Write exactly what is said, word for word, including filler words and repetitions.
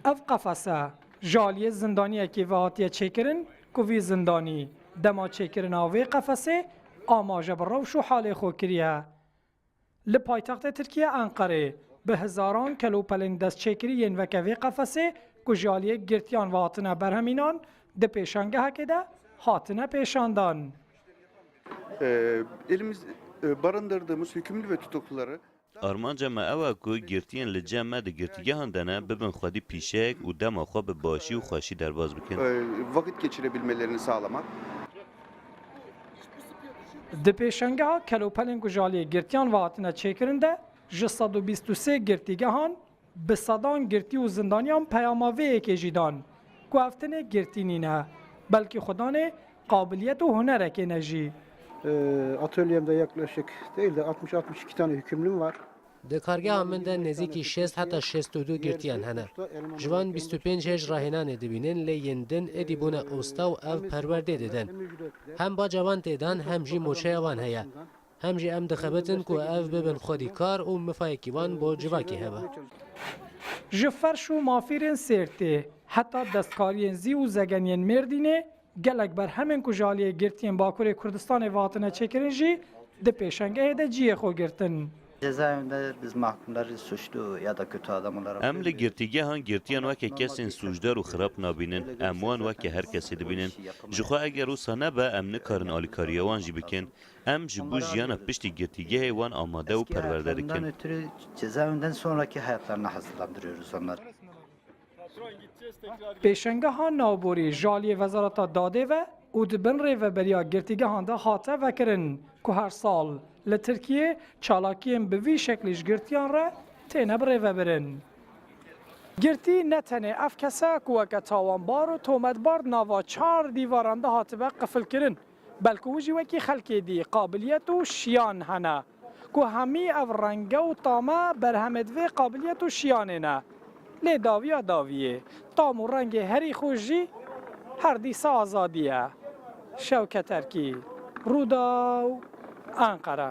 Ev qefese ji aliyê zindaniyekê ve hatiye çêkirin ku vî zindanî dema çêkirina vê qefesê amaje bi rewş û halê xwe kiriye. Li paytextê Tirkiye Enqerê bi hezaran kelopelên destçêkirî yên weke vê qefesê ku ji aliyê girtiyan ve hatine berhemînan di pêşangehekê de hatine pêşandan. Ee, elimiz e, barındırdığımız hükümlü ve tutukluları Armanca me ew e ku girtiyên li cem me di girtîgehan de ne, bibin xwedî pîşeyek û dema xwe bi başî û xweşî derbas bikin. e, vakit geçirebilmelerini sağlamak. Di pêşangeha kelopelên ku ji aliyê girtiyan ve hatine çêkirin de ji sed û bîst û sê girtîgehan bi sedan girtî û zindaniyan peyama vê yekê jî dan ku ev tenê girtî nîne, belkî xwedanê qabiliyet û hunerekê ne jî. Ee, atölyemde yaklaşık değil de altmış altmış iki tane hükümlüm var. Di kargeha min de nêzîkî şêst heta şêst û du girtiyan hene. Ji van bîst û pênc hêj rahênanê dibînin, lê yên din êdî bûne osta û ev perwerdê didin. Hem baca wan tê dan, hem jî moçeya wan heye. Hem jî em dixebitin ku ev bibin xwedî kar û mifayekî wan bo civakê hebe. Ji ferş û mafîrên Sêrtê heta destkariyên zî û zegeniyên Mêrdînê, gelek berhemên ku ji aliyê girtiyên Bakurê Kurdistanê ve hatine çêkirin jî di pêşengehê de cihê xwe girtin. Cezaevinde biz mahkumları suçlu ya da kötü adam olarak Em li girtîgehan girtiyan weke kesên sûcdar û xirab nabînin. Em wan weke her kesê dibînin. Ji xwe eger wisa nebe, em nikarin alîkariya wan jî bikin. Em ji bo jiyana piştî girtîgehê wan amade û perwerde dikin. Ötürü cezaevinden sonraki hayatlarına hazırlandırıyoruz onları. Pêşengeha navborî ji aliyê Wezareta Dadê ve û di bin rêveberiya girtîgehan de hate vekirin ku her sal li Tirkiyê çalakiyên bi vî şeklî ji girtiyan re têne birêvebirin. Girtî ne tenê ev kes e ku weke tawanbar û tometbar di nava çar dîvaran de hatibe qifilkirin, belku wî jî wekî xelkê dî qabiliyet û şiyan hene. Ku hemî ev renge û tame berhemê di vê qabiliyet û şiyanê ne. Lê dawiya dawiyê, tam û rengê herî xweş jî her dîsa azadî ye. Şewket Erkî, Rûdaw, Enqere.